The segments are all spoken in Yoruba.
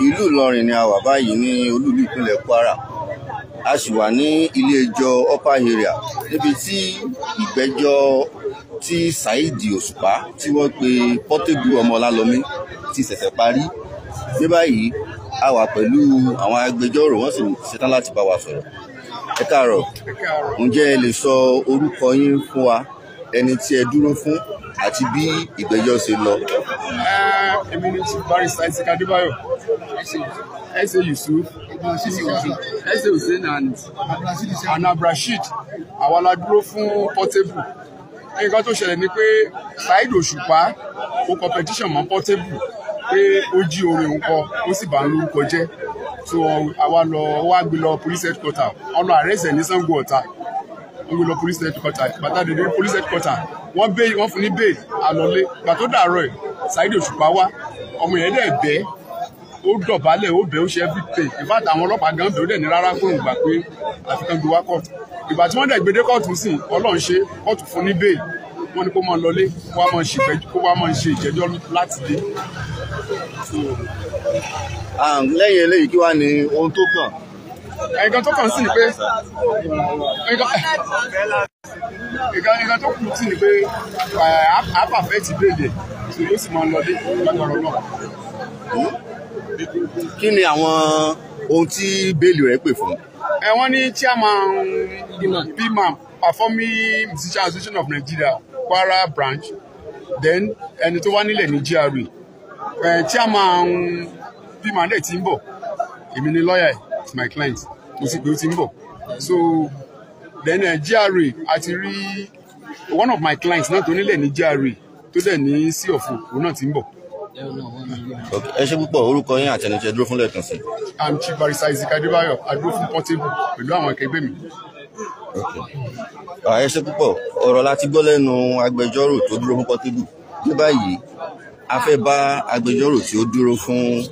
Ìlú Ìlọrin ni a wà báyìí ní olúìlú ìpínlẹ̀ Kwara. A sì wà ní ilé-ẹjọ́ Upper Area níbi tí ìgbẹ́jọ́ tí Saheed Òṣùpá tí wọ́n pe Portable ọmọ Ọlálọmí ti ṣẹ̀ṣẹ̀ parí. Ní báyìí a wà pẹ̀lú àwọn agbẹjọ́rò, wọ́n sì ṣetán láti bá wa sọ̀rọ̀. Ẹ káàárọ̀, ǹjẹ́ ẹ lè sọ orúkọ yín fún wa, ẹni tí ẹ dúró fún àti bí ìgbẹ́jọ́ ṣe lọ? Èmi ni Chief Barrister Isaac Adébáyọ̀, S.A. Yusuf, S.A. Hussein and Abdulrasheed. Àwa la dúró fún Portable. Nǹkan tó ṣẹlẹ̀ ni pé Saheed Òṣùpá ó competition mọ́ Portable pé ó jí orin òun kọ, ó sì bà ń lórúkọ jẹ́. So àwa lọ wá gbé lọ police headquarter, wọ́n lọ arrest ẹ̀ ní Sango Ọ̀tà. Wọ́n gbé lọ police headquarter, bàtà dèdè police headquarter, wọ́n fún ní bail àlọ́lé. Gbà tó dàárọ̀ ẹ̀, Saheed Òṣùpá wá, ọmọ yẹn dẹ̀ bẹ́ẹ̀, ó dọ̀bálẹ̀, ó bẹ̀, ó ṣe everything. In fact, àwọn ọlọ́pàá gan bẹ̀, ó dẹ̀ ní rárá pé òun gbà pé àfikún gbé wá kóòtù. Ìgbà tí wọ́n dẹ̀ gbé dé kóòtù sí, Ọlọ́run ṣe, kóòtù fún ní bail. Wọ́n ní kó máa lọlé, kó wá máa ṣe ìjẹ́jọ́ láti dé. Lẹ́yìn eléyìí, kí wá ní ohun tó kàn? Nǹkan tó kàn sí ni pé nǹkan tó kù sí ni pé a pàfẹ́tì béèlì ẹ̀, tí yóò sì máa lọlé lágbára Ọlọ́run. Kí ni àwọn ohun tí béèlì rẹ̀ pè fún? Wọ́n ní chairman PMAN, Performing Musician Association of Nigeria, Kwara branch, then ẹni tó wá nílẹ̀ ní GRA. Chairman PMAN dẹ̀ ti ń bọ̀, èmi ni lawyer, it's my client, mo sì pé ó ti ń bọ̀. So then GRA àti rí one of my clients náà tó nílẹ̀ ní GRA tó dẹ̀ ní sí ọ̀fọ̀, òun náà ti ń bọ̀. Ẹ ṣé púpọ̀, orúkọ yín àti ẹni tí ẹ dúró fún lẹ́ẹ̀kan sí. I'm Chief Barrister Isaac Adébáyọ̀, a dúró fún Portable pẹ̀lú àwọn akẹgbẹ́ mi. Ẹ ṣé púpọ̀, ọ̀rọ̀ láti gbọ́ lẹ́nu agbẹjọ́rò tó dúró fún Portable. Ní báyìí a fẹ́ bá agbẹjọ́rò tí ó dúró fún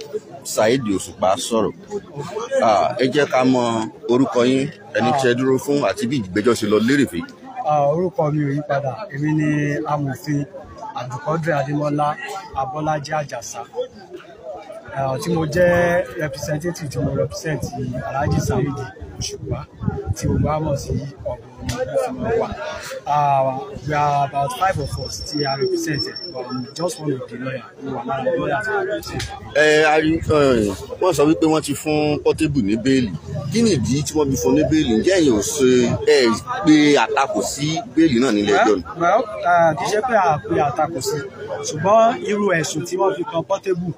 Saheed Òṣùpá sọ̀rọ̀. Ẹ jẹ́ ká mọ orúkọ yín, ẹni tí ẹ dúró fún àti bí ìgbẹ́jọ́ ṣe lọ lérèfé. Orúkọ mi ò yí padà, èmi ni amòfin Abdulkadir Adémọ́lá Abọ́lájí Àjàsà, tí mo jẹ́ representative, tí mo represent Alhaji Saheed Òṣùpá tí gbogbo wa mọ̀ sí Ọ̀bùn wà. We are about 5 of us tí a represent, but I'm just one of the lawyer. Mo wà lára lawyer tí a represent. Wọ́n sọ wípé wọ́n ti fún Portable ní béèlì. Kí ni ìdí tí wọ́n fi fún ní béèlì? Ǹjẹ́ ẹ̀yin ò ṣe ẹ pé àtakò sí béèlì náà nílé ẹjọ́ ni? Kì í ṣe pé a pe àtakò sí, ṣùgbọ́n irú ẹ̀sùn tí wọ́n fi kan Portable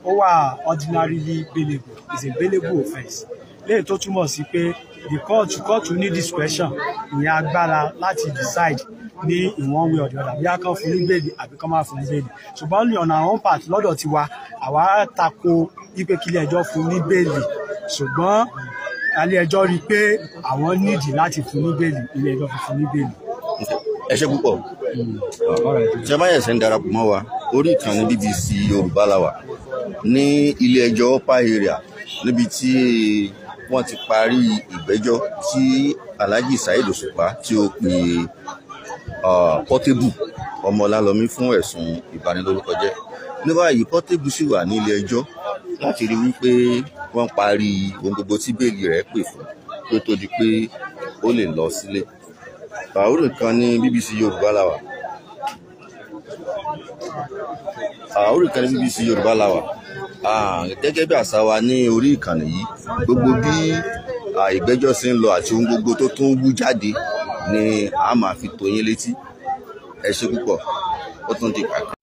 ó wà ordinarily bailable, is a bailable offence. Léyìí tó túmọ̀ sí pé the court ní discretion, ìyẹn agbára láti decide ní in one way or the other, bí a kàn fún ní bẹ́ẹ̀lì àbí kàn máa fún ní bẹ́ẹ̀lì. Ṣùgbọ́n ní on our own part lọ́dọ̀ tiwa, àwa tako wípé kí ilé ẹjọ́ fún ní bẹ́ẹ̀lì, ṣùgbọ́n ilé ẹjọ́ rí i pé àwọn nídìí láti fún ní bẹ́ẹ̀lì, ilé ẹjọ́ fi fún ní bẹ́ẹ̀lì. Ẹ ṣé púpọ̀. Ṣé báyẹ̀ ṣe ń darapọ̀ mọ́ wa, orí ìkànnì BBC Yorùbá la wà ní ilé ẹjọ́ Upper Area níbi tí wọ́n ti parí ìgbẹ́jọ́ tí Alhaji Saheed Òṣùpá tí ó pe Portable ọmọ Ọlálọmí fún ẹ̀sùn ìbanilórúkọjẹ́. Ní báyìí Portable sì wà ní ilé ẹjọ́ láti rí wípé wọ́n parí ohun gbogbo tí béèlì rẹ̀ pè fún kí ó tó di pé ó lè lọ sílé. Orí ìkànnì BBC Yorùbá la wà. Orí ìkànnì BBC Yorùbá la wà. Gẹ́gẹ́ bí àṣà wa ní orí ìkànnì yìí, gbogbo bí ìgbẹ́jọ́ ṣe ń lọ àti ohun gbogbo tó tún wú jáde ni a máa fi tó yín létí. Ẹ ṣé púpọ̀, ó tún di pàtàkì.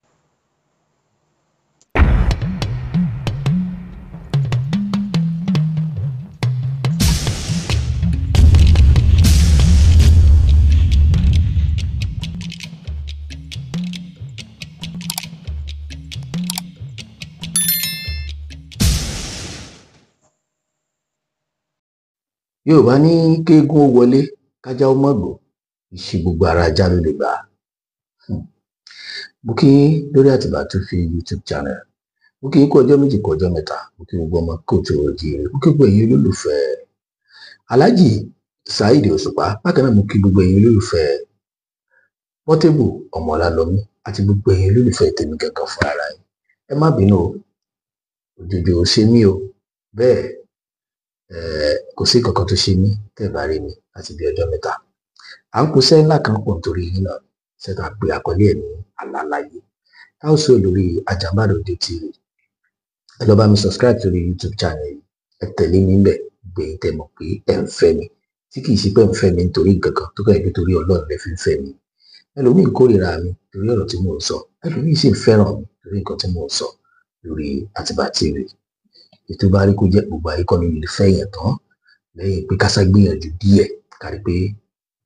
Yorùbá ní kéégún ó wọlé kájá ó mọ̀gbó, ìṣe gbogbo ara ajá ló lè gbà á. Mo kí yín lórí Àtìbà Túnfì YouTube channel, mo kí yín kú ọjọ́ méjì kú ọjọ́ mẹ́ta, mo kí gbogbo ọmọ kóòtù òjìrì, mo kí gbogbo ẹ̀yin olólùfẹ́ Alhaji Saheed Òṣùpá, bákan náà mo kí gbogbo ẹ̀yin olólùfẹ́ Portable ọmọ Ọlálọmí àti gbogbo ẹ̀yin olólùfẹ́ tèmi gangan fún ara yín. Ẹ má bínú o, Òjòjò ò ṣe mí o, bẹ́ẹ̀ kò sí kankan tó ṣe mí tẹ́ ẹ̀ bá rí mi láti bí ọjọ́ mẹ́ta. À ń kó iṣẹ́ ńlá kan pọ̀ nítorí yín náà, iṣẹ́ tá a pe àkọlé ẹ̀ ní Alálàyé. Tá ó sọ lórí Àjàǹbàdàn TV. Ẹ lọ bá mi subscribe sórí YouTube channel yìí, ẹ tẹ̀lé mi ńbẹ̀, gbogbo ẹ̀yin tẹ́ mọ̀ pé ẹ̀ ń fẹ́ mi, tí kì í ṣe pé ẹ̀ ń fẹ́ mi nítorí nǹkan kan, tó kàn jẹ́ pé torí Ọlọ́run lẹ fi ń fẹ́ mi. Ẹlòmíì ń kórìíra mi torí ọ̀rọ̀ tí mò ń sọ, ẹlòmíì sì ń fẹ́ràn mi torí nǹkan tí mò ń sọ lórí Àtìbà TV. Ètò bá rí kó jẹ́ gbogbo ayé kọ́ ló lè fẹ́ èèyàn tán, lẹ́yìn pé ká sá gbìyànjú díẹ̀ ká rí pé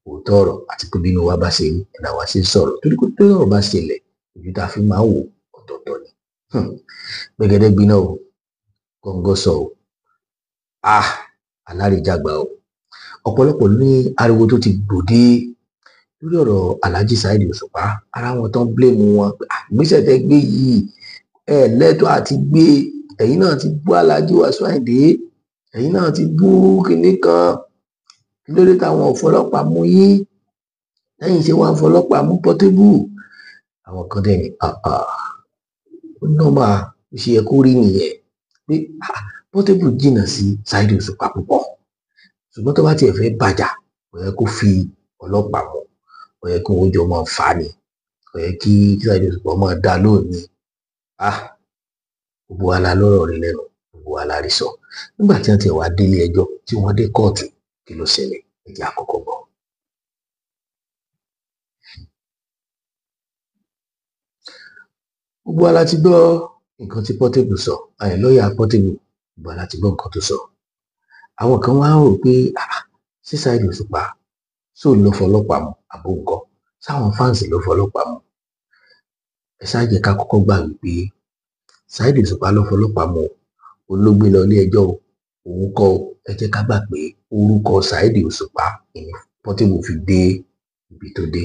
òótọ́ ọ̀rọ̀ àti pé bínú wa bá ṣe rí làwa ṣe ń sọ̀rọ̀, torí pé tó ọ̀rọ̀ bá ṣẹlẹ̀, ojú tá a fi máa ń wò ọ̀tọ̀ọ̀tọ̀ ni. Gbẹ̀gẹ́dẹ́ gbiná o, gọ́ngọ́ sọ o, alárìíjàgbá o. Ọ̀pọ̀lọpọ̀ ní ariwo tó ti gbòde lórí ọ̀rọ̀ Alhaji Saheed Òṣùpá. Ara wọn tán blame wọn, ìgbésẹ̀ tẹ́ gbé yìí ẹ lẹ́tọ̀ọ́ àti gbé, ẹ̀yin náà ti bú Alhaji Wasiu Ayinde, ẹ̀yin náà ti bú kinní kan, kí ló dé táwọn ò fọlọ́pàá mú yín, lẹ́yìn ṣe wá ń fọlọ́pàá mú Portable. Àwọn kan dẹ̀ ní ó nọ́mà, ó ṣe yẹ kó rí nìyẹn pé Portable jìnnà sí Saheed Òṣùpá púpọ̀, ṣùgbọ́n tó bá tiẹ̀ fẹ́ bàjá, kò yẹ kó fi ọlọ́pàá mú, kò yẹ kí wọ́n jọ máa fà á ni, kò yẹ kí Saheed Òṣùpá máa dá lónìí. Gbogbo wa la lọ́rọ̀ rí lẹ́nu, gbogbo wa la rí sọ. Nígbà tí wọ́n ti wá délé ẹjọ́, tí wọ́n dé kóòtù, kí ló ṣẹlẹ̀? Ẹ jẹ́ á kọ́kọ́ gbọ́. Gbogbo wa la ti gbọ́ nǹkan tí Portable sọ, lọ́ọ̀yà Portable, gbogbo wa la ti gbọ́ nǹkan tó sọ. Àwọn kan wá ń rò pé ṣé Saheed Òṣùpá sóun ló fọlọ́pàá mú àbó nǹkan, sáwọn fáǹsì ló fọlọ́pàá mú? Ẹ ṣáà jẹ́ ká kọ́kọ́ gbà wípé Saheed Òṣùpá ló fọlọ́pàá mú o, òun ló gbé lọ ilé ẹjọ́ o, òun kọ́ o. Ẹ jẹ́ ká gbà pé orúkọ Saheed Òṣùpá ni Portable fi dé ibi tó dé.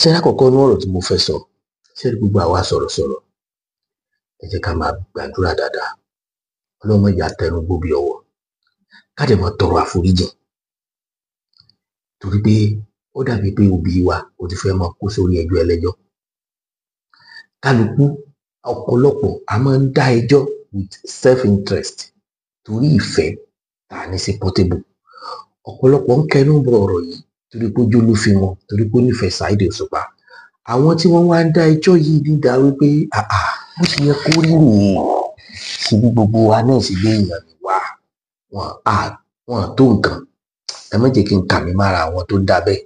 Ṣé lákọ̀ọ́kọ́ ní ọ̀rọ̀ tí mo fẹ́ sọ, ṣé gbogbo àwa sọ̀rọ̀sọ̀rọ̀, ẹ jẹ́ ká máa gbàdúrà dáadáa, Ọlọ́run má jẹ́ á tẹnugbó bí ọwọ́, ká dẹ̀ máa tọrọ àforíjìn, torí pé ó dàbí pé òbí wa ó ti fẹ́ máa kó sórí ẹjọ́ ẹlẹ́jọ́. Kálukú ọ̀pọ̀lọpọ̀ a máa ń dá ẹjọ́ with self-interest torí ìfẹ́ tá a ní sí Portable. Ọ̀pọ̀lọpọ̀ ń kẹnu bọ ọ̀rọ̀ yìí torí pé ojú ló fi wọn, torí pé ó nífẹ̀ẹ́ Saheed Òṣùpá. Àwọn tí wọ́n wá ń dá ẹjọ́ yìí dídá wípé bó ṣe yẹ kó rí nìyẹn, ṣe bí gbogbo wa náà ṣe gbé èèyàn ní wá, wọn tó nǹkan. Ẹ má jẹ́ kí n kà mí mára àwọn tó ń dá bẹ́ẹ̀,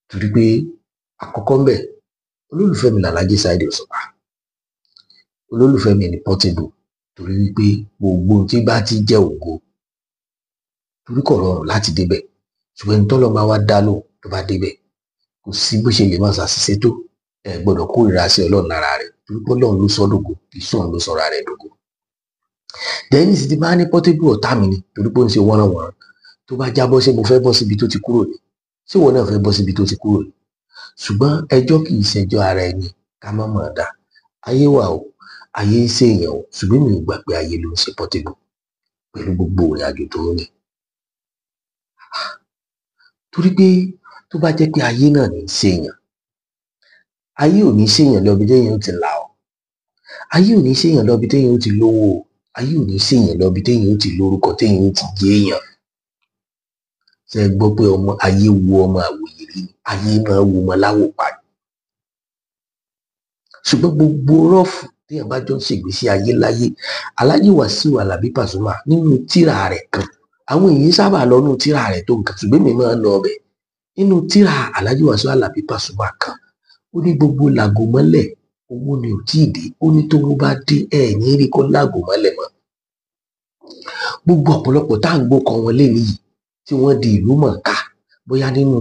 torí pé àkọ́kọ́ ń bẹ̀, olólùfẹ́ mi làlájì Saheed Òṣùpá, olólùfẹ́ mi ni Portable, torí wípé gbogbo tí bá ti jẹ́ ògo, torí kò rọrùn láti débẹ̀, ṣùgbọ́n ẹni tọ́lọ́ bá wá dá lóhùn tó bá débẹ̀, kò sí bó ṣe lè máa ṣàṣìṣe tó, ẹ gbọ́dọ̀ kórìíra sí Ọlọ́run lára rẹ̀, torí pé Ọlọ́run ló sọ dògo, kì í sóun ló sọra rẹ̀ dògo. Dennis ti bá ní Portable ọ̀tá mi ni, torí pé ó ń ṣe wọ́nranwọ̀nran, tó bá jábọ́ ṣé mo fẹ́ bọ́ síbi tó ti kúrò ni, ṣé ìwọ náà fẹ́ bọ́ síbi tó ti kúrò ni? Ṣùgbọ́n ẹjọ́ kì í ṣẹjọ́ ara ẹni, ká má mọ̀ dá. Ayé wà o, ayé ń ṣe èèyàn o, ṣùgbọ́n mi ò gbà pé ayé ló ń ṣe Portable pẹ̀lú gbogbo ìrìn àjò tó ń rìn. Torí pé tó bá jẹ́ pé ayé náà ní í ṣe èèyàn, ayé ò ní ṣe èèyàn lọ ibi téèyàn ó ti là ọ́, ayé ò ní ṣe èèyàn lọ ibi téèyàn ó ti lówó o, ayé ò ní ṣe èèyàn lọ ibi téèyàn ó ti lórúkọ, téèyàn ó ti jẹ́ èèyàn. Ṣé ẹ gbọ́ pé ọmọ ayé wo ọmọ àwòyè rí ni? Ayé máa wo ọmọ láwòpa ni. Ṣùgbọ́n gbogbo rọ́ọ̀fù téèyàn bá jọ ń ṣègbésí ayé láyé, Alhaji Wasiu Alabi Pasuma nínú tírà rẹ̀ kan, àwọn èèyàn sábà lọ nínú tírà rẹ̀ tó nǹkan, ṣùgbọ́n èmi máa ń lọ ọbẹ̀. Nínú tírà Alhaji Wasiu Alabi Pasuma kan, ó ní gbogbo làgò mọ́lẹ̀ owó ni ò tíì dé, ó ní tówó bá dé ẹ̀ ní rí kó làgò mọ́lẹ̀ mọ́. Gbogbo ọ̀pọ̀lọpọ̀ tá à ń gbókọ wọn lénìí yìí tí wọ́n di ìlú mọ̀ọ́ká, bóyá nínú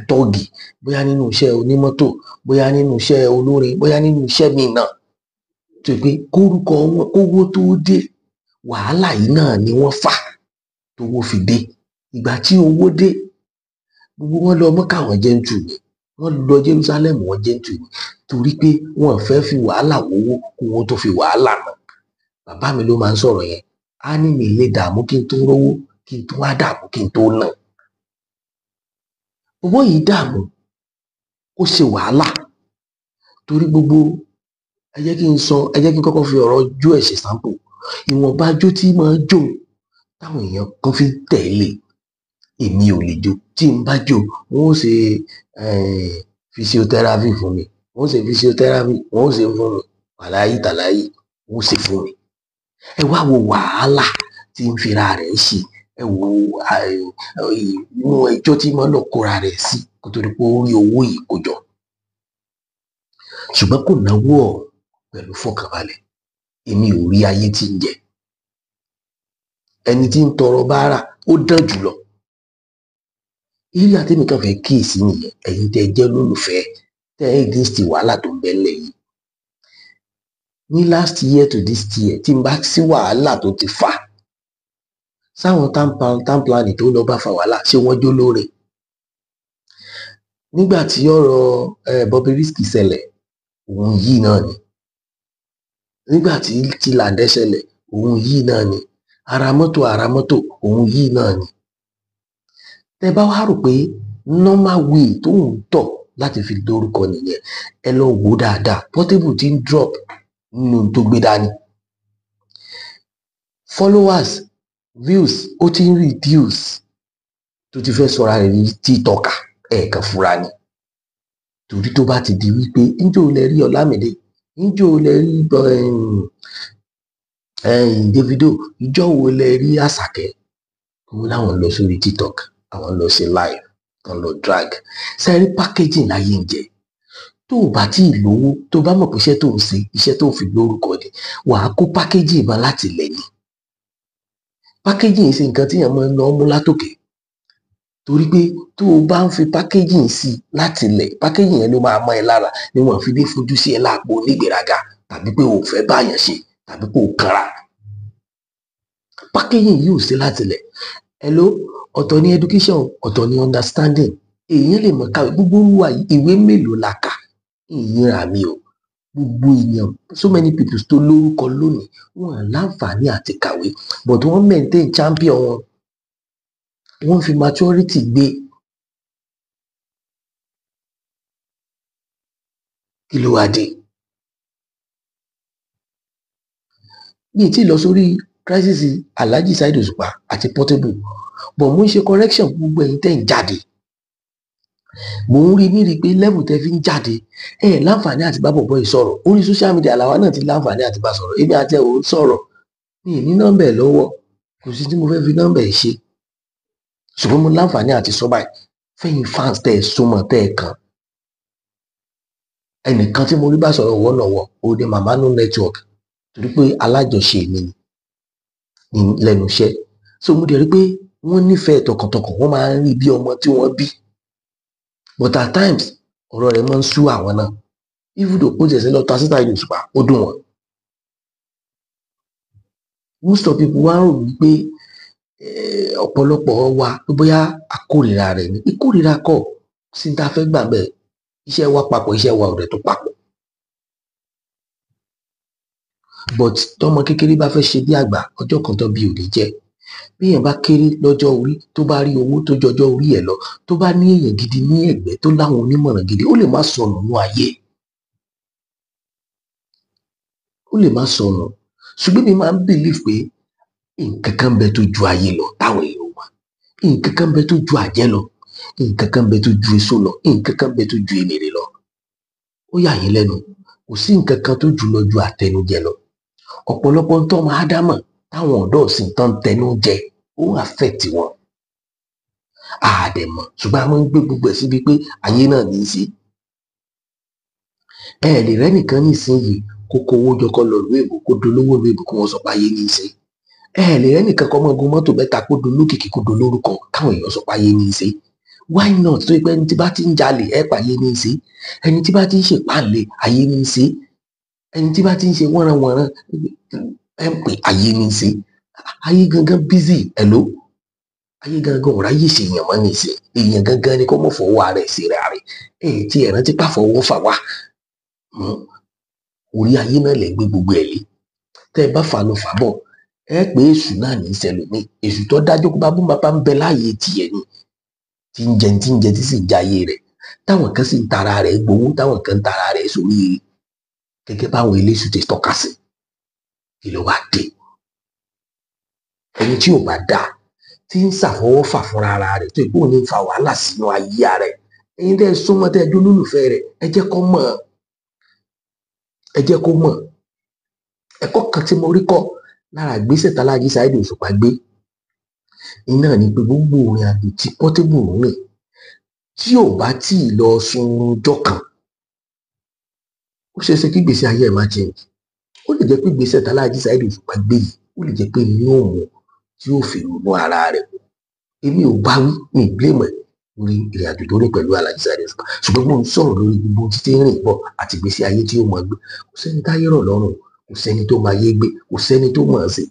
tọ́ọ̀gì, bóyá nínú iṣẹ́ onímọ́tò, bóyá nínú iṣẹ́ olórin, bóyá nínú iṣẹ́ míì náà, tó pé kórúkọ wọn kówó tó dé, wàhálà yìí náà ni wọ́n fà tówó fi dé. Ìgbà tí owó dé, gbogbo wọn lọ Mọ́kà, wọ́n jẹ́ńtù ni, wọ́n lọ Jerusalem, wọ́n jẹ́ńtù ni, torí pé wọ́n fẹ́ fi wàhálà wówó kó wọ́n tó fi wàhálà mọ́. Bàbá mi ló máa ń sọ̀rọ̀ yẹn, á ní mi lè dààmú kí n tó rówó, kí n tó wá dààmú kí n tó ná. Owó yìí dààmú, ó ṣe wàhálà, torí gbogbo Ẹ jẹ́ kí n sọ, ẹ jẹ́ kí n kọ́kọ́ fi ọ̀rọ̀ jó ẹ̀ ṣe sample. Ìwọ̀nba jó tí máa jó táwọn èèyàn kan fi tẹ̀lé, èmi ò lè jó. Tí n bá jó, wọ́n ó ṣe physiotherapy fún mi, wọ́n ó ṣe physiotherapy, wọ́n ó ṣe fún mi, wàláyé tàláyé wọ́n ó ṣe fún mi. Ẹ wá wo wàhálà tí ń fira rẹ̀ ṣe, ẹ wo inú ẹjọ́ tí máa ń lọ kóra rẹ̀ sí kó tó di pé ó rí owó yìí kó jọ. Ṣùgbọ́n kò náwó ọ̀hún pẹ̀lú fọkànbalẹ̀. Èmi ò rí ayé tí ń jẹ. Ẹni tí ń tọrọ báárà ó dán jùlọ. Eré àtẹ̀mí kan fẹ́ kíyèsí nìyẹn. Ẹ̀yin tẹ́ jẹ́ lólùfẹ́ tẹ́ ẹ against wàhálà tó ń bẹ ńlẹ̀ yìí. Ní last year to this year, tí n bá sí wàhálà tó ti fà, sáwọn town planning tó lọ bá fa wàhálà, ṣé wọ́n jó lóore? Nígbà tí ọ̀rọ̀ Bobrisky ṣẹlẹ̀, òun yìí náà ni. Nígbà tí ti Làǹdẹ́ ṣẹlẹ̀, òun yìí náà ni. Ara mọ́tò, òun yìí náà ni. Tẹ bá wá rò pé normal way tó ń tọ̀ láti fi lórúkọ nìyẹn, ẹ lọ wò dáadáa. Portable ti ń drop nínú tó gbé dání. Followers, views, ó ti ń reduce, tó ti fẹ́ sọra rẹ̀ ní TikToker, ẹ̀ẹ̀kan fura ni. Torí tó bá ti di wípé ńjọ́ lẹ rí Ọlámídé, ńjọ́ lẹ rí Davido, ìjọ́ wo lẹ rí Àṣàkẹ́, wọn láwọn lọ sórí TikTok, àwọn lọ ṣe live, kan lọ drag. Sẹ́rí packaging láyé ń jẹ. Tó o bá tí ì lówó, tó o bá mọ̀ pé iṣẹ́ tó ń ṣe, iṣẹ́ tó ń fi lórúkọ ni, wàá kó packaging mọ́ láti ilẹ̀ ni. Packaging ṣe nǹkan tí èèyàn máa ń lọ mú látòkè. Torí pé tó o bá ń fi packaging sí láti ilẹ̀, packaging yẹn ló máa mọ́ ẹ lára, ni wọ́n fi ní fojú sí ẹ láàpò onígbèraga, tàbí pé o ò fẹ́ báyàn ṣe, tàbí pé o kanra. Packaging yìí ò sí láti ilẹ̀. Hello, ọ̀tọ̀ ni education, ọ̀tọ̀ ni understanding. Èèyàn lè mọ̀ kàwé, gbogbo wa ìwé mélòó la kà? Ìyínra mi o. Gbogbo èèyàn, so many people tó lórúkọ lónìí, wọn láǹfààní àti kàwé, but wọ́n maintain champion wọn. Wọ́n fi maturity gbé. Kí ló wá dé? Mi ì tí lọ sórí crisis Alhaji Saheed Òṣùpá àti Portable, but mo ń ṣe correction gbogbo ẹ̀yin tẹ́ ń jáde. Mo ń rí ní rí pé level tẹ́ fi ń jáde, ẹ láǹfààní àti bá bọ̀bọ̀ yìí sọ̀rọ̀. Orí social media làwa náà ti láǹfààní àti bá sọ̀rọ̀. Èmi àti ẹ̀ ò ń sọ̀rọ̀. Mi ì ní nọ́mbà ẹ̀ lọ́wọ́, kò sí tí mo fẹ́ fi nọ́mbà ẹ̀ ṣe. Ṣùgbọ́n mo láǹfààní àti sọ báyìí fẹ́yìn fans tẹ́ ẹ súnmọ́ tẹ́ ẹ kàn. Ẹnìkan tí mo rí bá sọ̀rọ̀ wọ́nọ̀wọ́, ó ní Mama No Network, torí pé alájọṣe mi ni lẹ́nu iṣẹ́. So mo dẹ̀ rí pé wọ́n nífẹ̀ẹ́ tọkàntọkàn, wọ́n máa ń rí bí ọmọ tí wọ́n bí. But at times, ọ̀rọ̀ rẹ̀ máa ń sú àwọn náà. Even though ó jẹ̀sẹ̀ lọ ta sí Saheed Òṣùpá, ó dùn wọ́n. Most of people wá ń rò wípé ọ̀pọ̀lọpọ̀ wa pé bóyá àkórìíra rẹ̀ ni. Ìkórìíra kọ́ sí ní ta fẹ́ gbà bẹ́ẹ̀. Iṣẹ́ wa papọ̀, iṣẹ́ wa ò dẹ̀ tó papọ̀. But tọmọ kékeré bá fẹ́ ṣe bí àgbà, ọjọ́ kan tó bí ò ní jẹ́. Bí èèyàn bá kéré lọ́jọ́ orí, tó bá rí owó tó jọjọ́ orí ẹ̀ lọ, tó bá ní èèyàn gidi ní ẹ̀gbẹ́, tó láwọn onímọ̀ràn gidi, ó lè má sọnù nú ayé. Ó lè má sọnù. Ṣùgbọ́n mi máa ń believe pé nǹkan kan bẹ tó ju ayé lọ táwọn èèyàn wà. Nǹkan kan bẹ tó ju àjẹ́ lọ. Nǹkan kan bẹ tó ju èso lọ. Nǹkan kan bẹ tó ju èmèrè lọ. Ó yà yín lẹ́nu. Kò sí nǹkan kan tó jù lọ ju àtẹnujẹ lọ. Ọ̀pọ̀lọpọ̀ ń tọ́ ọmọ Ádámọ̀ táwọn ọ̀dọ́ ọ̀sìn tán tẹnu jẹ, ó ń affect wọn. Àdẹ̀mọ̀, ṣùgbọ́n a máa ń gbé gbogbo ẹ̀ síbi pé ayé náà ní í ṣe. Ẹ lè rẹ́nìkan nísìnyìí kó kówó jọ kó lọ ìlú èbó, kó dolówó ìlú èbó, kó wọ́n sọ pé ayé ní í ṣe. Ẹ lè rẹ́nìkan kó máa gun mọ́tò mẹ́ta, kó dolókìkí, kó dolórúkọ, káwọn èèyàn sọ pé ayé ní í ṣe. Why not? Tó yẹ pé ẹni tí bá ti ń jalè, ẹ pa ayé ní í ṣe. Ẹni tí bá ti ń ṣèpáǹle, ayé ní í ṣe. Ẹni tí bá ti ń ṣe wọ́nranwọ̀nran, ẹ ń pè ayé ní í ṣe. Ayé gangan busy, hello? Ayé gangan ò ráyè ṣe èèyàn mọ́ ní ìsìn. Èèyàn gangan ni kó mọ̀ fọwọ́ ara ẹ̀ ṣe ra rẹ̀. Ẹ tí ẹ̀ rántí pàfọwọ́ fà wá. Orí ayé náà lẹ̀ gbé gbogbo ẹ̀ lé. Tẹ́ ẹ bá fà lọ fà bọ̀, ẹ pé èṣù náà ní í ṣẹlòmíì. Èṣù tó dájú kó bá bú bàbá ń bẹ láàyè tiẹ̀ ni. Tí ń jẹ, tí ń jẹ, tí sì ń jayé rẹ̀. Táwọn kan sì ń tara rẹ̀ gbowó, táwọn kan ń tara rẹ̀ sóríire. Gẹ́gẹ́ báwọn eléṣù ti tọ́ka sí, kí ló wá dé? Ẹni tí ò bá dáa, tí ń ṣàfọwọ́fà fúnra ara rẹ̀, tó ìpò ní ń fa wàhálà sínú ayé ara ẹ̀, ẹ̀yin tẹ́ ẹ súnmọ́, tẹ́ ẹ jó lólùfẹ́ rẹ̀, ẹ jẹ́ kó mọ̀, ẹ jẹ́ kó mọ̀. Ẹ̀kọ́ kan tí mo rí kọ́ lára ìgbésẹ̀ t'Alhaji Saheed Òṣùpá gbé iná ni pé gbogbo ìrìn àjò tí Portable ń rìn, tí ò bá tí ì lọ sun ọjọ́ kan, ó ṣeé ṣe kí ìgbésí ayé ẹ̀ má change. Ó lè jẹ́ pé ìgbésẹ̀ t'Alhaji Saheed Òṣùpá gbé yìí, ó lè jẹ́ pé ní òun tí ó fi ronú ara rẹ̀ wò. Èmi ò bá wí, mi ì blame ẹ̀ lórí ìrìn àjò tó rìn pẹ̀lú Alhaji Saheed Òṣùpá, ṣùgbọ́n mo ń sọ̀rọ̀ lórí gbogbo títí ń rìn bọ̀ àti ìgbésí ayé tí ó mọ̀ gbé. Kò sẹ́ni táyé rọ̀ lọ́rùn, kò sẹ́ni tó máa yé gbé, kò sẹ́ni tó mọ̀ ọ́n sí,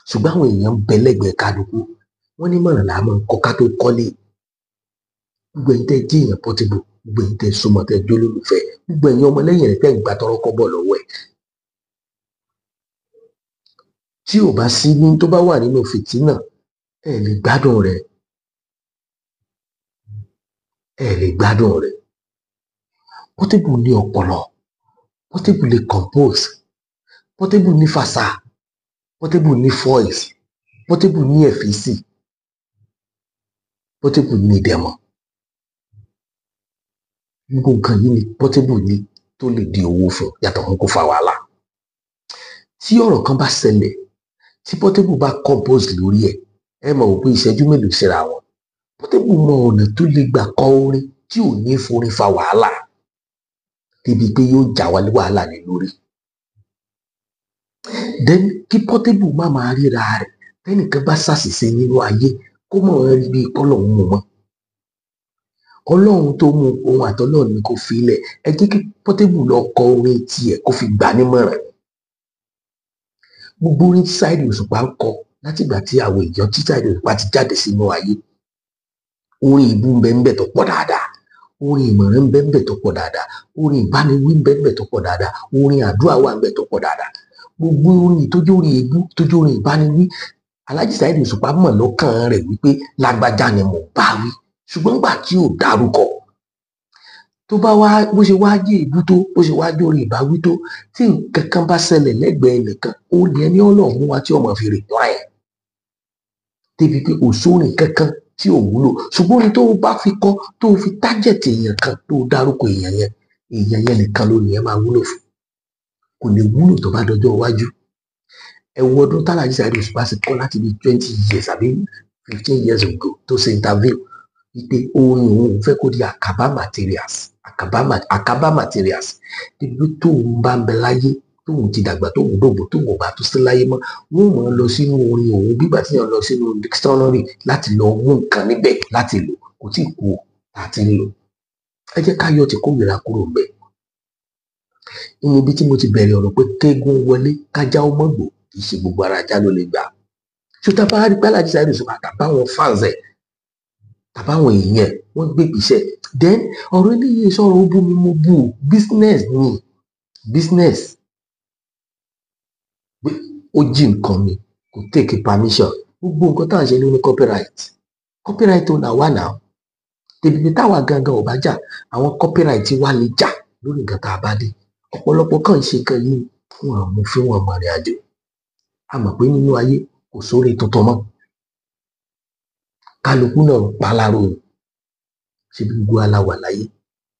ṣùgbọ́n àwọn èèyàn ń bẹ lẹ́gbẹ̀ẹ́ kálukú. Wọ́n ní mọ̀ràn làá máa ń kọ́ ká tó kọ́lé. Gbogbo ẹ̀yin tẹ́ jẹ́ èèyàn Portable, gbogbo ẹ̀yin tẹ́ súnmọ́, tẹ́ jólólùfẹ́, gbogbo ẹ̀yin ọmọlẹ́yìn rẹ̀ tẹ́ ń gba tọrọ kọ́bọ̀ lọ́wọ́ ẹ̀, tí ò bá sí ní tó bá wà nínú fìtínà, ẹ lè gbádùn rẹ̀, ẹ lè gbádùn rẹ̀. Portable ní ọpọlọ, Portable lè compose, Portable ní fàṣà, Portable ní voice, Portable ní ẹ̀físì, Portable ní ìdẹ̀mọ̀. Gbogbo nǹkan yìí ni Portable ní tó lè di owó fún, yàtọ̀ fún kó fa wàhálà. Tí ọ̀rọ̀ kan bá ṣẹlẹ̀, tí Portable bá compose lórí ẹ̀, ẹ mọ̀ wò pé ìṣẹ́jú mélòó síra wọn, Portable mọ ọ̀nà tó lè gbà kọ orin tí ò ní forin fa wàhálà débi pé yóò já wálé wàhálà lé lórí. Then kí Portable má máa ríra rẹ̀, tẹ́nìkan bá ṣàṣìṣe nínú ayé, kó mọ̀ ọ́n rí bíi kọ́lọ́hún mú mọ́. Ọlọ́run tó mú ohun àtọ́lọ́run ni kò fi ilẹ̀. Ẹ jẹ́ kí Portable lọ kọ orin tiẹ̀ kó fi gbà nímọ̀ràn. Gbogbo orin tí Saheed Òṣùpá ń kọ látìgbà tí àwọn èèyàn tí Saheed Òṣùpá ti jáde sínú ayé, orin ìbú ń bẹ ń bẹ tó pọ̀ dáadáa, orin ìmọ̀ràn ń bẹ ń bẹ tó pọ̀ dáadáa, orin ìbániwí ń bẹ ń bẹ tó pọ̀ dáadáa, orin àdúrà wà ń bẹ tó pọ̀ dáadáa. Gbogbo orin tó jẹ́ orin èébú, tó jẹ́ orin ìbániwí, Alhaji Saheed Òṣùpá mọ̀ lọ́kàn rẹ̀ wípé lágbájá ni mò ń bá wí, ṣùgbọ́n gbà tí ò dárúkọ, tó bá wá bó ṣe wá jẹ́ èébú tó, bó ṣe wá jẹ́ orin ìbáwí tó, tí nǹkan kan bá ṣẹlẹ̀ lẹ́gbẹ̀ẹ́ ẹnìkan, ó ní ẹni Ọlọ́run mú wa tí ọmọ fi reply ẹ̀ débi pé kò sórin kankan tí ò wúlò. Ṣùgbọ́n orin tó o bá fi kọ, tó o fi tájẹ̀tì èèyàn kan, tó o dárúkọ èèyàn yẹn, èèyàn yẹn nìkan ló ní ẹ máa wúlò fún, kò lè wúlò tó bá dọjọ́ iwájú. Ẹ wo ọdún t'Alhaji Saheed Òṣùpá ṣe kọ́ láti bí 20 years àbí 15 years ago tó ṣe interview wípé orin òun fẹ́ kó di àkàbá materials, àkàbá materials, débi pé tóun bá ń bẹ láyé, tóun ti dàgbà, tóun dògbò, tóun ò bá tó sí láyé mọ́, wọ́n mọ̀ ọ́n lọ sínú orin òun bígbà tí yàn lọ sínú dictionary láti lọ mú nǹkan níbẹ̀ láti lò. Kò tí ì kú o àti ń lò. Ẹ jẹ́ ká yọ ti kórìíra kúrò ńbẹ̀. Nínú ibi tí mo ti bẹ̀rẹ̀ ọ̀rọ̀ pé kéégún wọlé kájá ó mọ̀ gbò, kì í ṣe gbogbo ara ajá ló lè gbà. Ṣé tá a bá rí pé Alhaji Saheed Òṣùpá tàbáwọn fans ẹ̀, tàbáwọn èèyàn ẹ̀, wọ́n gbé ìgbésẹ̀, then ọ̀rọ̀ eléyìí sọ̀rọ̀ ó bú mi, mo bú o, business ni business. Pé ó jí nǹkan mi, kò take permission. Gbogbo nǹkan tá à ń ṣe ló ní copyright. Copyright owner wà náà débi pé táwa gangan ò bá jà, àwọn copyright wa lè jà lórí nǹkan tá a bá dé. Ọ̀pọ̀lọpọ̀ kàn ń ṣe nǹkan yìí fún àwọn òfin wọn mọ̀rìn àjò. A mọ̀ pé nínú ayé kò sóore tuntun mọ́, kálukú náà ń paláró o. Ṣe bí gbogbo wa la wà láyé,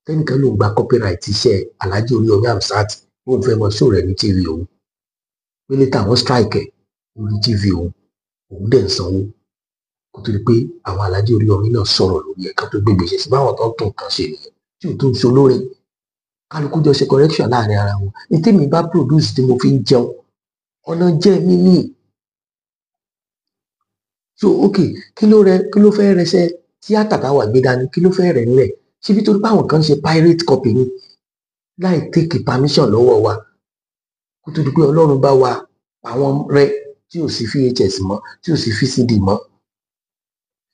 tẹ́nìkan ló ń gba copyright iṣẹ́ Alhaji Oríyọmí Hamzat, bóun fẹ́ mọ show rẹ̀ ní TV òun, pé later wọ́n strike ẹ̀ lórí TV òun, òun dẹ̀ ń sanwó, kó tó di pé àwọn Alhaji Oríyọmí náà sọ̀rọ̀ lórí ẹ̀ kan tó gbé gbèsè sí báwọn tó ń tún nǹkan ṣe nìyẹn tí ò tó ń ṣe olórin. Kálukú jọ ṣe correction láàrin ara wọn ní. Tèmi bá produce tí mo fi ń jẹun, ọ̀nà jẹ́ mi ní. So ok, kí ló rẹ, kí ló fẹ́ rẹṣẹ́ tíátà táwa gbé dání, kí ló fẹ́ rẹ̀ ńlẹ̀? Síbi torí pé àwọn kan ń ṣe pirate copy ni láì take permission lọ́wọ́ wa, kó tó di pé Ọlọ́run bá wa àwọn rẹ tí ò sí VHS mọ́, tí ò sí VCD mọ́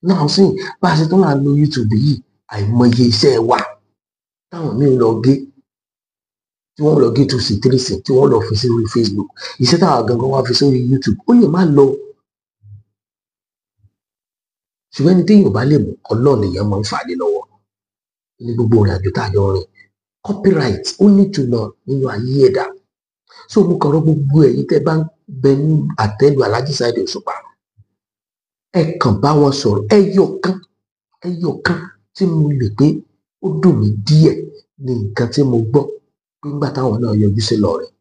náà sì bá a ṣe tún máa lo YouTube yìí. Àìmọye iṣẹ́ wa táwọn míì lọ gé, tí wọ́n lọ gé 2C 3C, tí wọ́n lọ fi sórí Facebook. Iṣẹ́ táwa gangan wá fi sórí YouTube, ó lè má lọ, ṣùgbọ́n ẹni téèyàn bá lè mú, Ọlọ́run lèèyàn máa ń fà lé lọ́wọ́ ní gbogbo ìrìn àjò tá a jọ rìn. Copyright ó nítumọ̀ nínú ayé ẹ̀dá. So mo kàn rọ gbogbo ẹ̀yin tẹ́ bá ń bẹ ní àtẹ́lu Alhaji Saheed Òṣùpá, ẹ kàn bá wọn sọ̀rọ̀. Ẹyọ kan tí mo lè pé ó dùn mí díẹ̀ ní nǹkan tí mo gbọ́ pé nígbà táwọn náà yọjú sí Ìlọrin,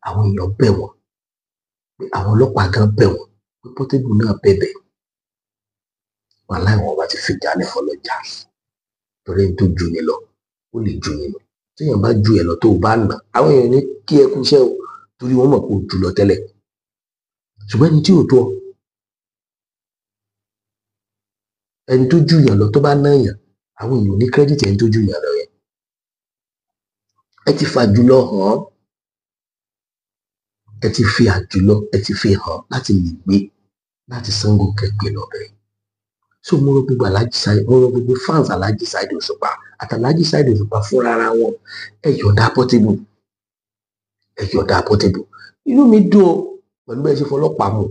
àwọn èèyàn bẹ̀ wọ́n, pé àwọn ọlọ́pàá gan bẹ̀ wọ́n, pé Portable náà bẹ̀bẹ̀. Wàláì, wọn bá ti fìjà lẹ̀ fọlọ́jà, torí ẹni tó ju ni lọ, ó lè ju ni lọ. Téèyàn bá ju ẹ lọ, tó o bá nà, àwọn èèyàn ní kí ẹ kú iṣẹ́ o, torí wọ́n mọ̀ pé o jù lọ tẹ́lẹ̀. Ṣùgbọ́n ẹni tí ò tó ọ, ẹni tó jù yàn lọ, tó bá ná yàn, àwọn èèyàn ò ní credit ẹni tó jù yàn lọ yẹn. Ẹ ti fa jùlọ hàn án, ẹ ti fi àjùlọ, ẹ ti fi hàn láti lè gbé láti Ṣàngó kẹgbẹ lọbẹ. So mo rọ gbogbo Alhaji Saheed, mo rọ gbogbo fans Alhaji Saheed Òṣùpá àti Alhaji Saheed Òṣùpá fúnra ara wọn, ẹ yọ̀ǹda Portable, ẹ yọ̀ǹda Portable. Inú mi dùn o pẹ̀lú bẹ́ẹ̀ ṣe fọlọ́pàá mu.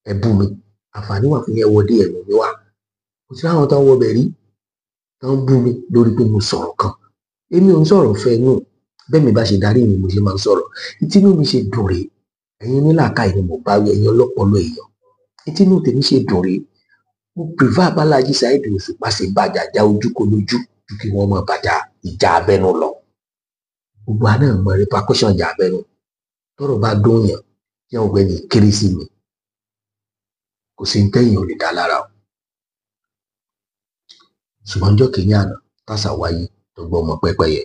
Ẹ bú mi, àǹfààní wà fún yẹn wọlé ẹ̀mí mi wá. Kò sí àwọn tó ń wọbẹ̀ rí tó ń bú mi lórí pé mo sọ̀rọ̀ kan. Èmi ò ń sọ̀rọ̀ fẹ́ nù bẹ́ẹ̀. Mi bá ṣe darí mi, mo ṣe máa ń sọ̀rọ̀. Ìtinú mi ṣe dùn rèé. Ẹ̀yin onílàákàyè ni mo bá wí, ẹ̀yin ọlọ́pọlọ èèyàn. Ìtinú tèmi ṣe dùn rèé, mo prefer b'Alhaji Saheed Òṣùpá ṣe bàjá já ojú kó lójú ju kí wọ́n máa bàjá ìjà abẹ́nú lọ. Gbogbo àná mọ repercussion ìjà abẹ́nú. Tọ́rọ̀ bá dún yàn yẹn, ọ̀gbẹ́ni kéré sí mi, kò sí ní tẹ́yìn ò lè dá lára o. Ṣùgbọ́n ọjọ́ kìíní àná tàṣà wáyé tó gbọ́ ọmọ pẹ́pẹ́yẹ,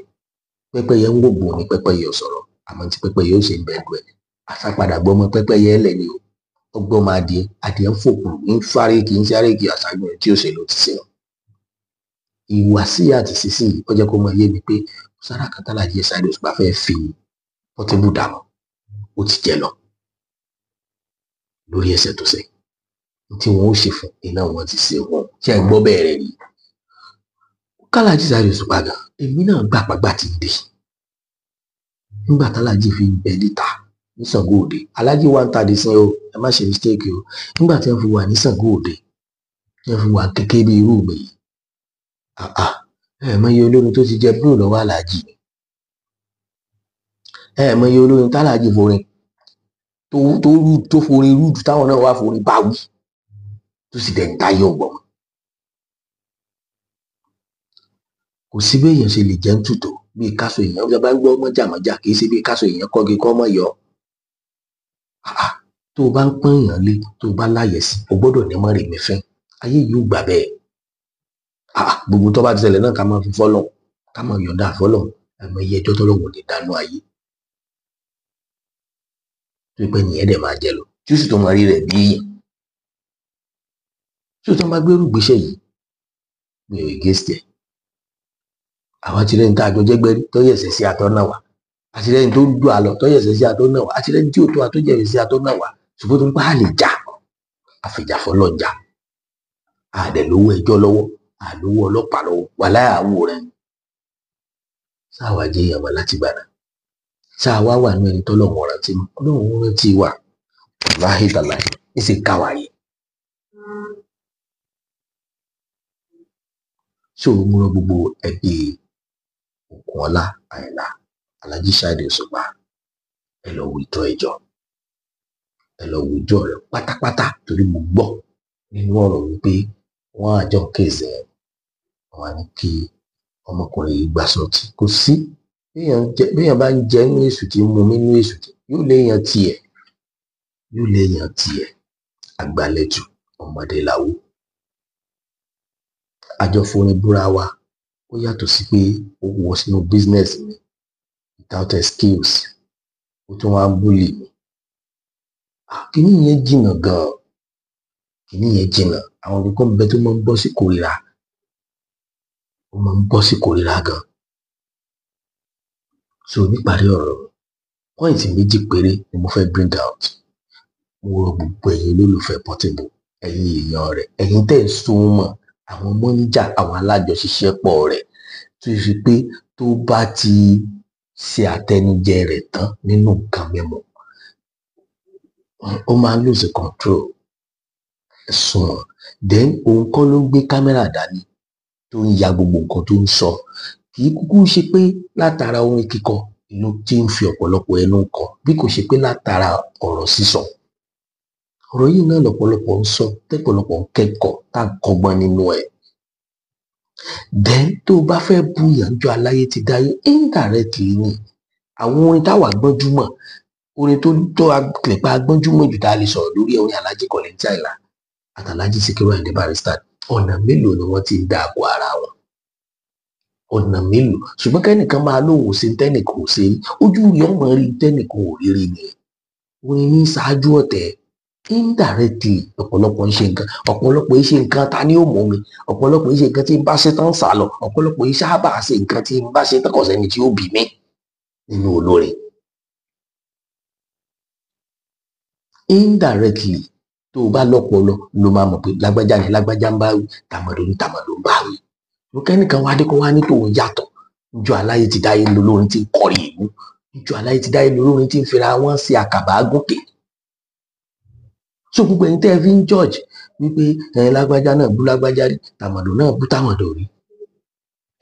pẹ́pẹ́yẹ ń wògbò ní pẹ́pẹ́yẹ ò sọ̀rọ̀, àmọ́ tí pẹ́pẹ́yẹ ó ṣe ń bẹ́ẹ̀ dùn ẹ̀ àṣàpadà gbọ́ ọmọ pẹ́pẹ́yẹ ẹlẹ́ ni o. Ọgbọ́n máa adìẹ, adìẹ ń fòkùrù, ń fárẹ́ kì í sáré kì í àṣàgbọ̀n tí ó ṣe ló ti ṣe ọ́. Ìhùwàsí àti sísìn yìí, ó jẹ́ kó mọ yé mi pé sára kan t'Alhaji Saheed Òṣùpá fẹ́ fi Portable dànù, ó ti jẹ lọ lórí ẹsẹ̀ tó ṣe tí wọn ó ṣe fún iná wọn ti ṣe wọn. Ṣe é gbọ́ bẹ́ẹ̀ rẹ̀ rí k'Alhaji Saheed Òṣùpá gan? Èmi náà gbà pàgbà ti dé nígbà t'Alhaji fi ń bẹ níta ní Ṣàngó Òde. Alhaji wa ń ta dé sí o, ẹ má ṣe mistake o. Nígbà tí wọ́n fi wà ní Ṣàngó Òde, tí wọ́n fi wà kékeré bí irú mi yìí, ẹ mọ iye olórin tó ti jẹ búrò lọ́wọ́ Alhaji, ẹ mọ iye olórin t'Alhaji forin tó tó rú, tó forin rúdù, táwọn náà wà forin báwí, tó sì dẹ̀ ń táyọ̀ gbọ̀n. Kò sí bí èèyàn ṣe lè jẹ́ ń tùtò bíi káṣọ èèyàn bá ń gbọ́ mọ́jàmọ́jà, kì í ṣe bíi káṣọ èèyàn kọ́gi kọ́ mọ́ yọ. Tó o bá ń pọ́n èèyàn lé, tó o bá láyẹ̀ sí, o gbọ́dọ̀ ní mọ́ rèmi fín. Ayé yìí ò gbà bẹ́ẹ̀. Gbogbo tó bá ti ṣẹlẹ̀ náà, ká máa fi fọ́lọ̀, ká máa yọ̀ǹda fọ́lọ̀. Àmọ́ iye ẹjọ́ tọ́lọ́hun ò ní dánú ayé tó pẹ́ nìyẹn dẹ̀ máa jẹ lọ, tí ó sì tó máa rí rẹ̀ bí èèyàn tí ó tó máa gbérù gbéṣẹ́ yìí. Mi ò against ẹ̀. Àwọn àtìlẹ́yìn tá a jọ jẹ́gbẹ́ rí tó yẹ̀sẹ̀ sí atọ́ náà wà, àtìlẹ́yìn tó ń dùn àlọ́ tó yẹ̀sẹ̀ sí atọ́ náà wà, àtìlẹ́yìn tí ò tó àtó jẹ̀rẹ̀ sí atọ́ náà wà. Ṣùgbọ́n tó ń pa á lè jà, àfìjàfọ́ lọ jà, àdẹ̀ lówó ẹjọ́ lọ́wọ́, àlówó ọlọ́pàá lọ́wọ́ wà láyà àwò rẹ̀. Sáà wá jẹ́ èèyàn mọ́ láti gbà náà, sáà wá wà ní ẹni tọ́lọ́run rántí mọ́. Ọlọ́run rántí wà, wàláhì tàláhì, ní sì ká wáyé. So mo rọ gbogbo ẹbí Ògúnọlá Àyìnlá, Alhaji Saheed Òṣùpá, ẹ lọ wo ìtọ́ ẹjọ́, ẹ lọ wo ìjọ rẹ pátápátá, torí mo gbọ́ nínú ọ̀rọ̀ wípé wọ́n àjọ kéèsì ẹ̀, wọ́n á ní kí ọmọkùnrin yìí gbà sọtì. Kò sí béèyàn bá ń jẹ nínú èṣù tí ń mu nínú èṣù tí yóò léèyàn tiẹ̀, yóò léèyàn tiẹ̀. Àgbàlẹ̀tù ọmọdé làwọ àjọ forin búra wa. Ó yàtọ̀ sí pé ó wọ sínú business mi without excuse, ó tún wá ń bully mi. Kíní yẹn jìnnà gan-an, kíní yẹn jìnnà. Àwọn kankan bẹ tó máa ń bọ́ sí kórìíra, ó máa ń bọ́ sí kórìíra gan. So níparí ọ̀rọ̀, point méjì péré ni mo fẹ́ bring out. Mo rọ gbogbo ẹ̀yin olólùfẹ́ Portable, ẹ̀yin èèyàn rẹ̀, ẹ̀yin tẹ́ ẹ̀ sún mọ́ àwọn mọ́níjà, àwọn alájọṣiṣẹ́pọ̀ rẹ̀, tó ṣe pé tó bá ti ṣe àtẹnujẹ rẹ̀ tán nínú nǹkan mímu, ó máa ń lose control. Ẹ̀sùn wọn then, òun kọ́ ló ń gbé kámẹ́rà dání tó ń ya gbogbo nǹkan tó ń sọ. Kì í kúkú ṣe pé látara orin kíkọ ló ti ń fi ọ̀pọ̀lọpọ̀ ẹnu kọ, bí kò ṣe pé látara ọ̀rọ̀ sísọ. Ọ̀rọ̀ yìí náà lọ̀pọ̀lọpọ̀ ń sọ, tẹ́pọ̀lọpọ̀ ń kẹ́kọ̀ọ́, tá à ń kọ́gbọ́n nínú ẹ̀. Then tó o bá fẹ́ bú ìyànjọ aláyé ti dáyé indirectly ni àwọn orin táwa gbọ́njúmọ̀, orin tó tó lè pa gbọ́njúmọ̀ jù tá a lè sọ̀rọ̀ lórí ẹ̀, orin Alhaji Kollington Ayinla àti Alhaji Sikiru Ayinde Barrister, ọ̀nà mélòó ni wọ́n ti ń dá àgọ́ ara wọn? Ọ̀nà mélòó? Ṣùgbọ́n kẹ́nìkan máa lóun ò ṣe tẹ́nìkan ò ṣe rí, ojú rẹ̀ ọmọ rí tẹ́nìkan ò rí rí ni. Orin ní ṣáájú ọ̀tẹ̀ indirectly. Ọ̀pọ̀lọpọ̀ ń ṣe nǹkan, ọ̀pọ̀lọpọ̀ ń ṣe nǹkan ta ni ó mọ̀ mi, ọ̀pọ̀lọpọ̀ ń ṣe nǹkan tí ń bá ṣe tán sá lọ, ọ̀pọ̀lọpọ̀ ń sábà ṣe nǹkan tí ń bá ṣe tán kò sẹ́ni tí ó bì mí nínú olórin. Indirectly, tó o bá lọ́pọlọ ló máa mọ̀ pé lágbájá ni lágbájá ń bá wí, tàmọ̀dò ni tàmọ̀dò ń bá wí. Kẹ́nìkan wá dé kó wá ní tòun yàtọ̀. Njọ́ aláyé ti dáyé lolórin tí ń kọrin ìlú, njọ́ aláyé ti dáyé lolórin tí ń fira wọn sí àkàbà gòkè. So gbogbo ẹ̀yin tẹ́ ẹ fi ń judge wípé ẹ lágbájá náà bú lágbájá rí, tàmọ̀dò náà bú tàmọ̀dò rí,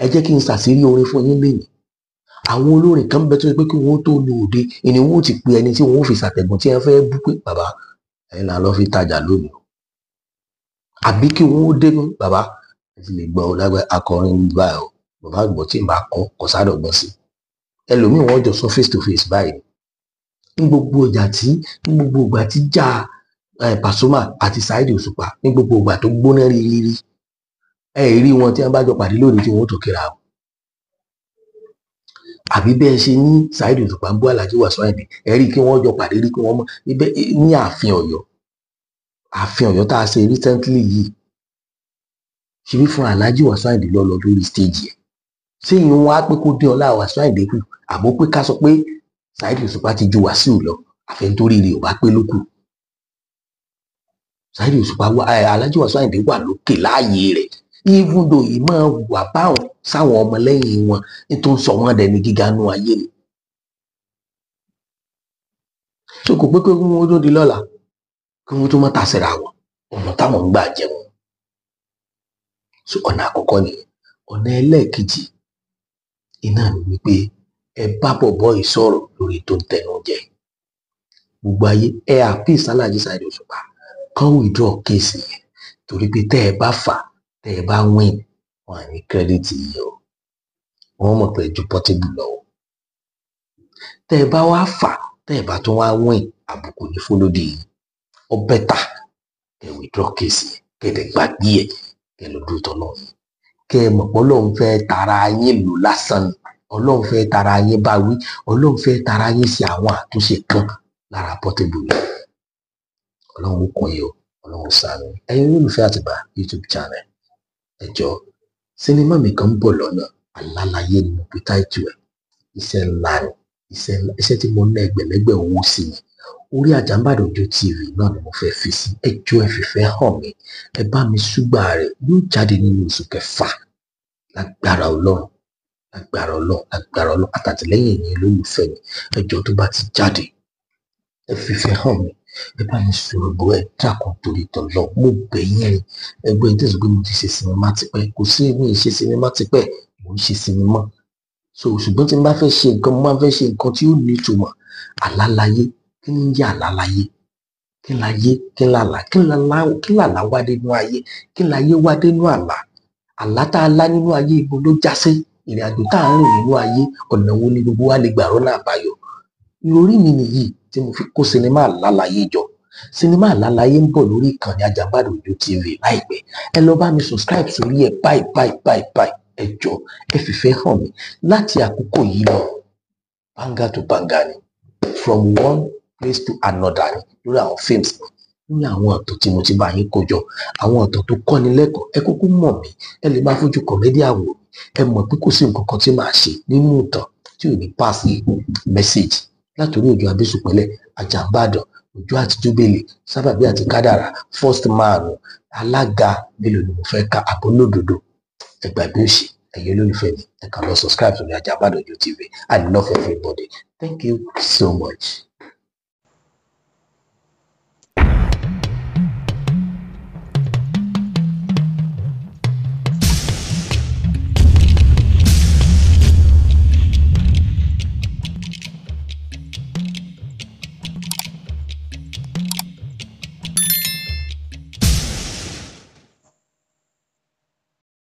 ẹ jẹ́ kí n ṣàṣírí orin fún yín lénìí. Àwọn olórin kan bẹ tó ṣe pé kí wọ́n tó lu òde ìní wọn ò ti pe ẹni tí wọ́n ò fi ṣàtẹ̀gùn tí wọ́n fẹ́ bú pé bàbá ẹ̀yin là lọ́ fi tajà lónìí o, àbí kí wọ́n ó dé pé bàbá ẹ ti lè gbọ́ ọ lágbá akọrin báyìí o, bàbá àgbọ̀ tí ń bá kọ́ kò sádọ̀gbọ́n sí ẹlòmíì, wọ́n jọ sọ face to face báyìí. Ní gbogbo ìjà tí ní gbogbo ìgbà tí jà Pasuma àti Saheed Òṣùpá, ní gbogbo ìgbà tó gbóná rírírí, ẹ rí wọn tí wọ́n bá jọ pàdé lónìí tí wọ́n ó tó kíra o. Àbí bẹ́ẹ̀ ṣe ní Saheed Òṣùpá ń bú Alhaji Wasiu Ayinde, ẹ rí kí wọ́n jọ pàdé rí kí wọ́n mọ̀ ibẹ̀ ní ààfin Ọ̀yọ́, ààfin Ọ̀yọ́ tá a ṣe recently yìí, ṣebí fún Alhaji Wasiu Ayinde lọ lọ lórí stage yẹn. Ṣé ìyẹn wọn á pé kó dín ọlá Wasiu Ayinde kù, àbó pé ká sọ pé Saheed Òṣùpá ti ju Wasiu lọ, àfẹnitórí rẹ̀ ò bá pé lókù. Saheed Òṣùpá wà, Alhaji Wasiu Ayinde wà lókè láàyè rẹ̀, even though ìmọ̀ wà báwọn sáwọn ọmọlẹ́yìn wọn nítorí sọ wọ́n dẹni gíga nú ayé ni. So kò pé pé kí wọ́n tó di lọ́la kí wọ́n tó má tasẹ̀ra wọn, ọ̀nà táwọn ń gbà jẹun. So ọ̀nà àkọ́kọ́ nìyẹn. Ọ̀nà ẹlẹ́ẹ̀kejì iná ni wípé ẹ bá bọ̀bọ́ yìí sọ̀rọ̀ lórí tó ń tẹnu jẹ gbogbo ayé. Ẹ appease Alhaji Saheed Òṣùpá kán withdraw case yẹn, torí pé tẹ́ ẹ bá fà, tẹ́ ẹ bá win, wọn à ní credit yìí o, wọ́n mọ̀ pé ju Portable lọ o. Tẹ́ ẹ bá wá fà, tẹ́ ẹ bá tún wá win, àbùkù ní fọlọ́dì yìí. Ó better kẹ́ withdraw case yẹn, kẹ́ ẹ dẹ̀ gbàgbé ẹ̀, kẹ́ ẹ lọ dúró tọ́ náà, kẹ́ ẹ mọ̀ pé Ọlọ́run fẹ́ tara yín lò lásán ni, Ọlọ́run fẹ́ tara yín bá wí, Ọlọ́run fẹ́ tara yín ṣe àwọn àtúnṣe kan lára Portable ni. Ọlọ́run ó kún yín o, Ọlọ́run ó ṣàánú yín. Ẹ̀yin olólùfẹ́ Àtìbà YouTube channel, ẹ jọ̀ọ́, sinimá mi kan ń bọ̀ lọ́nà, Àlàláyé ni mo pe táìtù ẹ̀. Iṣẹ́ ńlá ni, iṣẹ́ ńlá, iṣẹ́ tí mo ná ẹgbẹ̀lẹ́gbẹ̀ owó sí ni. Orí Àjàǹbàdàn Òjó TV náà ni mo fẹ́ fi sí. Ẹ jọ̀ọ́, ẹ fìfẹ́ hàn mí, ẹ bá mi ṣúgbà rẹ̀. Yóò jáde nínú oṣù kẹfà lágbára Ọlọ́run, lágbára Ọlọ́run, lágbára Ọlọ́run àtàtìlẹ́yìn yín lólùfẹ́ mi. Ẹ jọ̀ọ́, tó bá ti jáde, ẹ fìfẹ́ hàn mí, ẹ bá mi sọ̀rọ̀ bọ́, ẹ dákun torí tọ̀lọ́, mo bẹ̀ yín ni. Ẹgbẹ́ yín tẹ̀sán pé mo ti ṣe sinimá tipẹ́, kò sí mi ì ṣe sinimá tipẹ́, mò ń ṣe sinimá. So ṣùgbọ́n tí n bá fẹ́ ṣe nǹkan, mo máa ń fẹ́ ṣe nǹkan tí ó ní ìtumọ̀. Àlàláyé, kí ni ń jẹ́ àlàláyé? Kí láyé? Kí làlá? Kí làlá? Kí làlá wá dénú ayé? Kí láyé wá dénú àlá? Àlá tá a lá nínú ayé, ibo ló já sí? Ìrìn àjò tá à ń rìn nínú ayé, ọ̀nà wo ni gbogbo wa lè gbà rọ́nà àbáyọ? Ìròrí mi nìyí tí mo fi kó sinimá Àlàláyé jọ. Sinimá Àlàláyé ń bọ̀ lórí ìkànnì Àjàǹbàdàn Òjó TV láìpẹ́. Ẹ lọ bá mi subscribe sórí ẹ̀ báyìí báyìí báyìí báyìí. Ẹ jọ̀ọ́, ẹ fìfẹ́ hàn mí. Láti àkókò yìí lọ, banger to banger ni, from one place to another ni lórí àwọn films mi, lórí àwọn ọ̀tọ̀ tí mo ti bá yín kó jọ, àwọn ọ̀tọ̀ tó kọ́ni lẹ́kọ̀ọ́. Ẹ kúkú mọ̀ mí, ẹ lè máa fojú comedian wò mí, ẹ mọ̀ pé kò sí nǹkan kan tí màá ṣe nínú ìtàn tí ò ní pass message. Látòrí Òjó Abésùpẹ̀lẹ̀, Àjàǹbàdàn, Òjó àti Júbélì, Sábàbí àti Kádàrá, First Man, Alága, mélòó ni mo fẹ́ ka, Àbólódodo, ẹ gbàgbé òṣì. Ẹ̀yin olólùfẹ́ mi, ẹ kàn lọ subscribe sórí Àjàǹbàdàn Òjó TV. I love everybody, thank you so much.